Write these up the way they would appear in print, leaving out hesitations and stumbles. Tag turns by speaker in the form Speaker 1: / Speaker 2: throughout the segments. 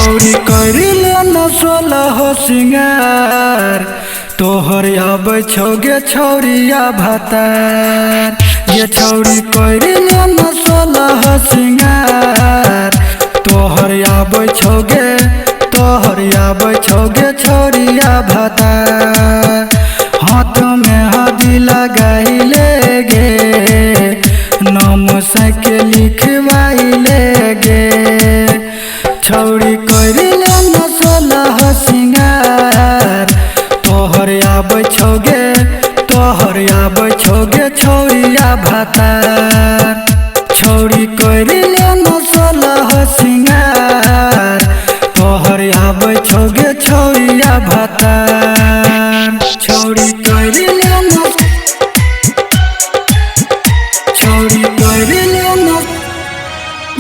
Speaker 1: छौरी करिले न 16 सिंगार तोहर आबै छौ गे छौरिया भतार। ये छौरी करिले न 16 सिंगार तोहर आबै छौ गे, तोहर आबै छौ गे छौरिया भतार। हाथ में हदी लगाइले गे, नाम से के लिखवाइले गे। छौरी करिले न 16 सिंगार तोहर आबै छौ गे, तोहर आबै छौ गे छौरिया भतार। छौरी करिले न 16 सिंगार तोहर आबै छौ गे छौरिया भतार। छौरी करिले न, छौरी करिले न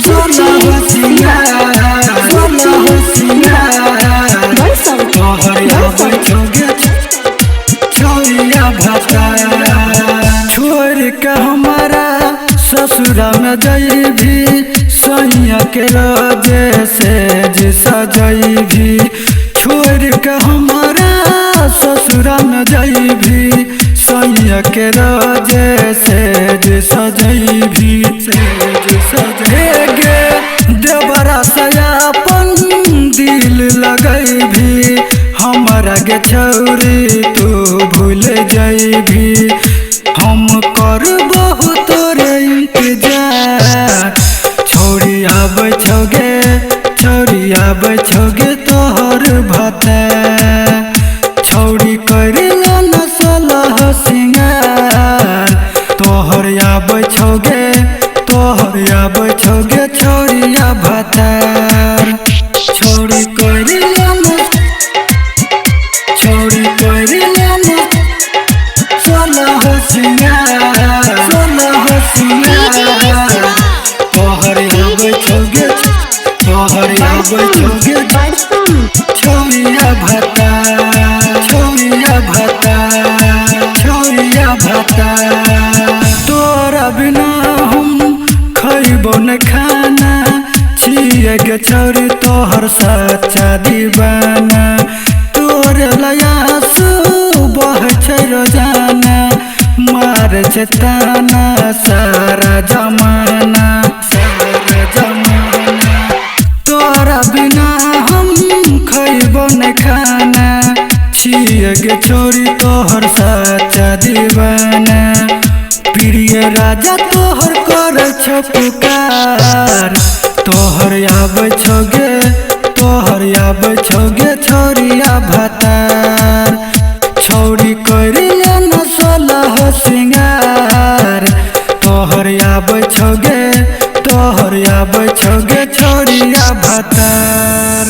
Speaker 1: 16 सिंगार, 16 सिंगार तोहर आबै छौ गे छौरिया भतार। छोड़ के हमारा ससुरा में जइबी, सैया के रोजे से सजइबी। छोड़ के हमारा ससुरा में जइबी, सैया के रोजे से सजइबी। से गे देवरा सयापन दिल लगइबी, हमारा गे छौरी तू भूल जइबी। हम करबहु तोरे इंतजार, छौरी आबै छौ गे, छौरी आबै छौ गे तोहर भतार। छौरी करिले न 16 सिंगार तोहर आबै छौ गे, तोहर आबै छौ गे छौरिया भतार। छौरी करिले न, छौरी करिले न 16 सिंगार, 16 सिंगार तोहर आबै छौ गे, तोहर आबै छौ गे छौरिया भतार, छौरिया भतार, छौरिया भतार। तोरा बिना हम खइबो न खाना, छियै गे छौरी तोहर सच्चा दीवाना। तोरे लयासु बहै छै रोजाना, मारै छै ताना सारा जमाना, सारा जमाना। तोरा बिना हम खइबो न खाना, छियै गे छौरी तोहर सच्चा दीवाना। प्रिय राजा तोहर करै छौ पुकार, तोहर आबै छौ गे, तोहर आबै छौ गे छौरिया भतार। छौरी करिले न 16 सिंगार तोहर आबै छौ गे, तोहर आबै छौ गे छौरिया भतार।